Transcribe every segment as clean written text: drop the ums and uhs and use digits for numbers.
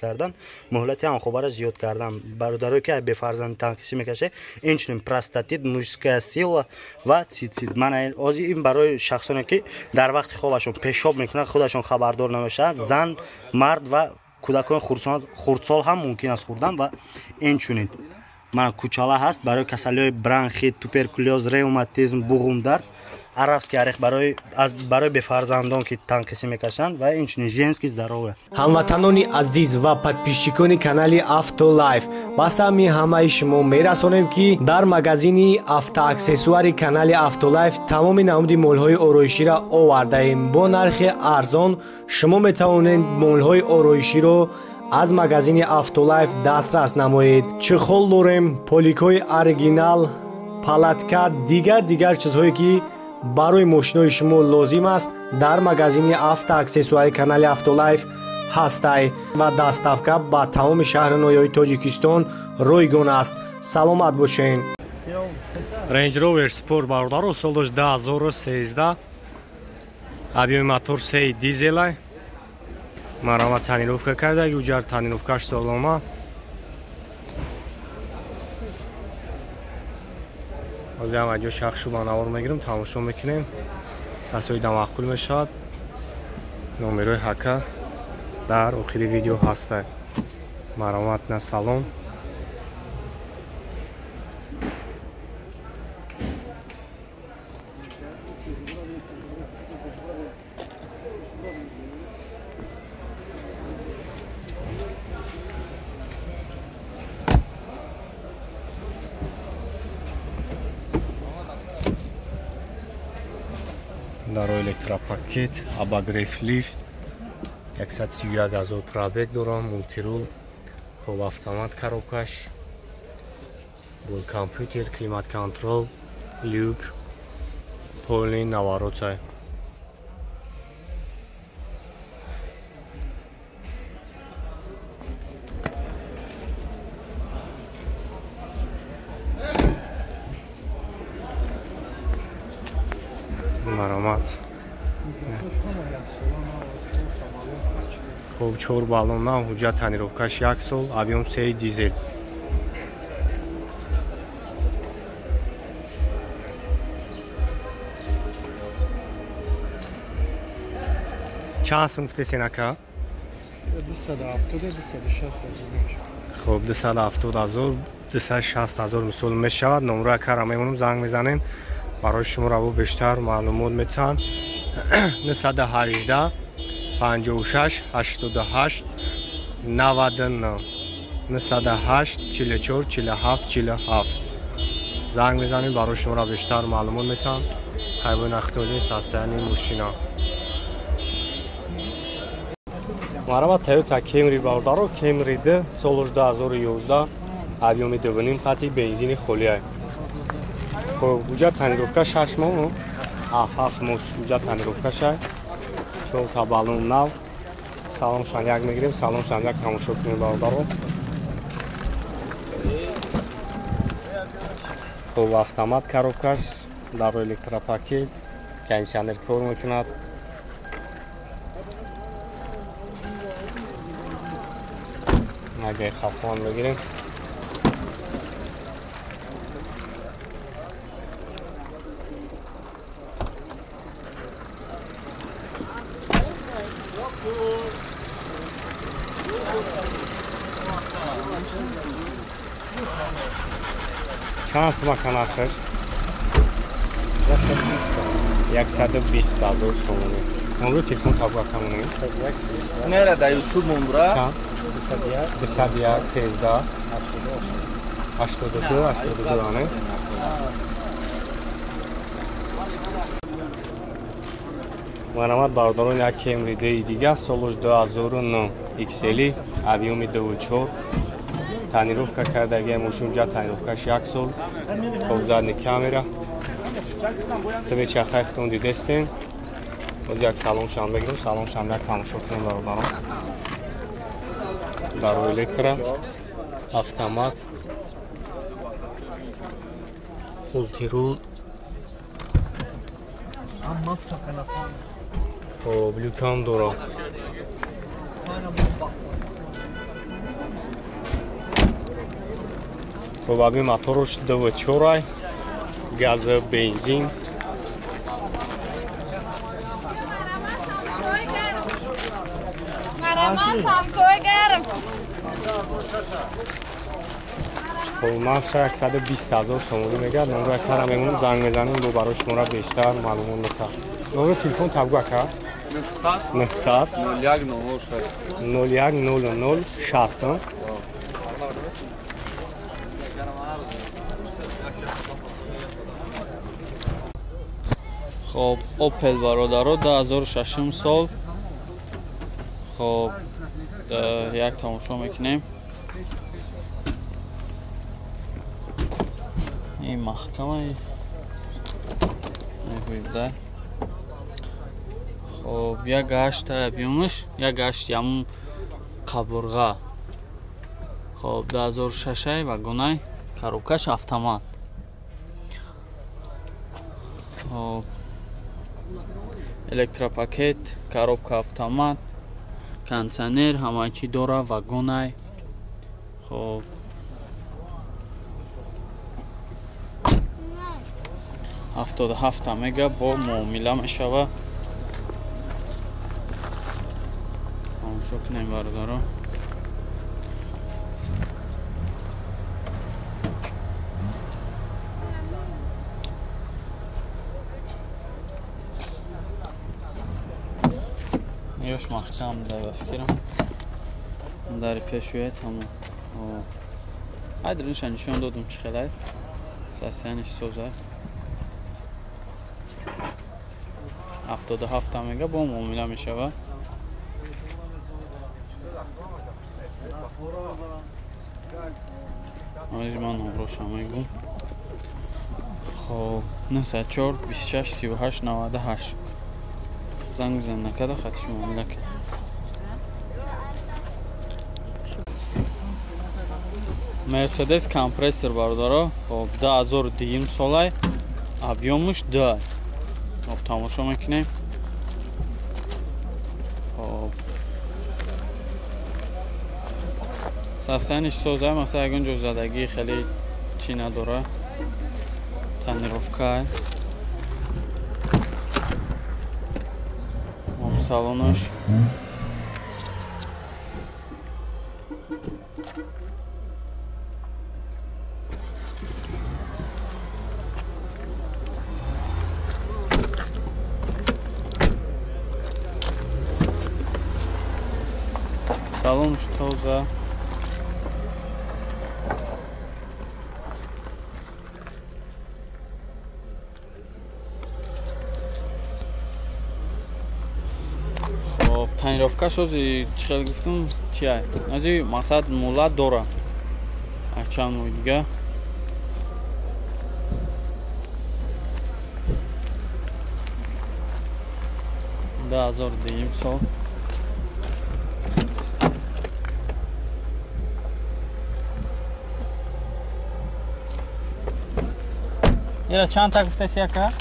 кардан, муҳлати ҳамхобара зиёд кардан. Бародарое ки бефарзанд танқисӣ мекашед, инчунин простатит, мужская сила ва цицит. Мана ози ин барои шахсоне ки дар вақти хобашон пешоб мекунанд, худашон хабардор намешаванд, зан, мард ва кӯдакони хурдсол ҳам мумкин аст хӯрдан. Ва инчунин мана кучала ҳаст барои касалиҳои бронхит, туберкулёз, ревматизм, буғумдард, арабский орех барои бефарзандон ки танқисӣ мекашанд ва инчунин женский здоровье. Ҳамватанони азиз ва подписчикони канали Автолайф, ба саҳми ҳамаи шумо мерасонем, ки дар магазини автоаксессуари канали Автолайф тамоми намуди молҳои ороиширо овардаем. Бо нархи арзон шумо метавонед молҳои ороиширо аз магазини Автолайф дастрас намоед. Чехол дорем, поликҳои оригинал, палатка, дигар чизҳое ки барои мошинои шумо лозим аст, дар магазини автоаксессуари канали Автолайф ҳастай ва доставка ба тамоми шаҳру ноҳияҳои Тоҷикистон ройгон аст. Саломат бошед. Range Rover Sport бародаро, солаш 2013, объёми мотор 3 дизелай. Марама тонировка карда, уҷар тонировкаш солома. Ҳозир ҳам аҷо шахшу ба навор мегирем, тамошо мекунем. Тасоида маъқул мешавад. Номерои ҳака дар охири видео ҳаста. Маромат на салон. Даро электропакет, обогрев лифт, 131 000 пробег дорам, мультирул, хоб автомат коробкаш, бо компютер, климат контрол, люк, полный наворотай. Маромат. Хоб 4 баллон нав, ҳуҷҷат тонировкаш 1 сол, объём 3 дизел. Чанд сум гуфтесен ака? 270 260 ҳазор мешавад. Хоб 270 ҳазор 260 ҳазор мисол мешавад. Номро акара мемонам, занг мезанем. Барои шумо раво бештар маълумот метаҳанд. 918 56 88 99 908 44 47 47 занг мезанем, барои шуморо бештар маълумот метаҳанд. Хайбои нахтоли состоянии мошина. Марҳабо, Toyota Camry бародаро, Camry D соли 2011, объёми 2.5 хати бензини холия. Хоб ҳуҷҷат тонировка 6 моҳ, 7 моҳ ҳуҷҷат тонировка шай. 4 та баллон нав. Салом шан як мегирем, салом шан як тамошо кунем бародаро. Хоб автомат коробкаш, даро электропакет, кондиционер кор мекунад. Агар хафон мегирем. Чанд сума нархаш? 120 ҳазор сомонӣ. Номери телефон табга камонӣ? Нера да YouTube номра? 21 13 82 82 ане. Марҳамат бародарон, як Camry D дига солаш 2009 XL, объёми 2.4, тонировка кардагия мошин, ҷа тонировкаш 1 сол, хоб задни камера, свеча хайхтон дидестем. Боз як салон шам мегирем, салон шам як тамошо кунем бародарон. Даро электро, автомат, мультирул, хоб люкам дора. Хоб, аби моторш 2.4, газ, бензин. Хоб, нархша 120 000 сомонӣ мегӯяд. Номро кара мемонам, занг мезанем, бо барои шуморо бештар маълумот метаҳам. Номро телефон табгӯ ака? 900 01 00 01 00 60. Хоб, Opel бародаро 2006 сол. Хоб, як тамошо мекунем. Ин маҳкама мегӯйда. Хоб, як гашта биёмаш, як гашт ямун қабурға. Хоб, 2006 вагонай, коробкаш автомат. Хоб, электропакет, коробка автомат, кондиционер, ҳама чӣ дора, вагонай. Хоб, 77 мега бо муомила мешава. Тамошо кунем бародаро. Ёш маҳкам да ба фикрам. Дари пешӯя тамом. Ай даринша нишон додум чӣ хелай. Сасяниш созай. 77 мега бо муомила мешава. Ози ман номроша мегӯм. Хоб, 904 26 38 98. Занг бизан накарда хатиш муомила кунед. Мерседес компрессор бародаро, хоб 2002 солай, объёмуш 2. Хоб, тамошо мекунем. Хоб, состояниш созай, масалан ягон ҷо задагӣ хеле чӣ надора. Тонировка. Хоб, салонаш. Салонш тоза. Хоб, тонировкаш ози чӣ хел гуфтум, чия? Ози мақсад мулат дора. Чанд моҳи дига. 2002 сол. Ира чанд та гуфтаси ака?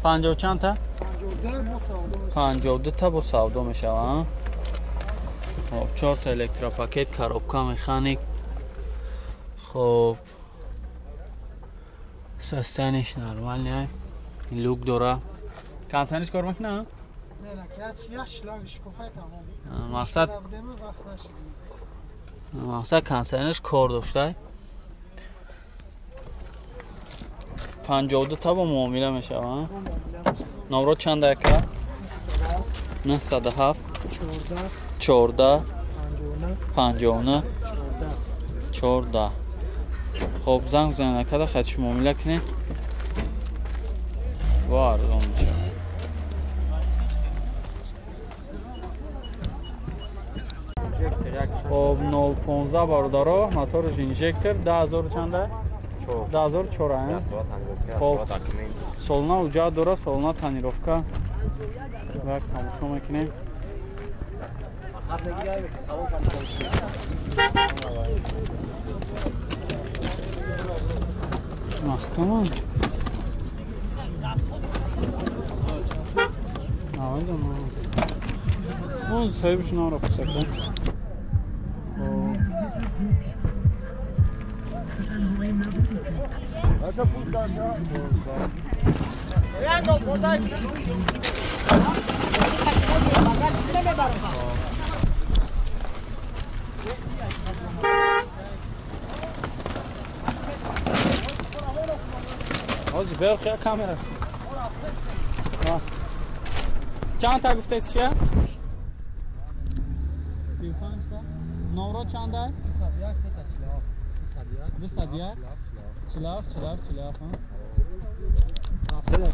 50 чанд та? 52 та бо савдо мешава. Хоб, 4 та электропакет, коробка, механик. Хоб, состояниш нормальный, люк дора. Кондиционерш кор мекунад? Мақсад кондиционерш кор доштай. 52 та бо муомила мешава. Номро чанд ака? 907 14 59 14. Хоб, занг бизанед акада, хатиш муомила кунед ва арзон мешавад. Хоб, 015 бародаро, моторш инжектор 10000 чанда? 2004. Хоб, солона уҷа дора, солона тонировка. Як тамошо мекунем. Маҳкама. Он соҳибаш номро пурсакун. Ҳозир беохи камера аст. Чанд та гуфтед чия? 35 та. Номро чанд ай? 201 47 47 47.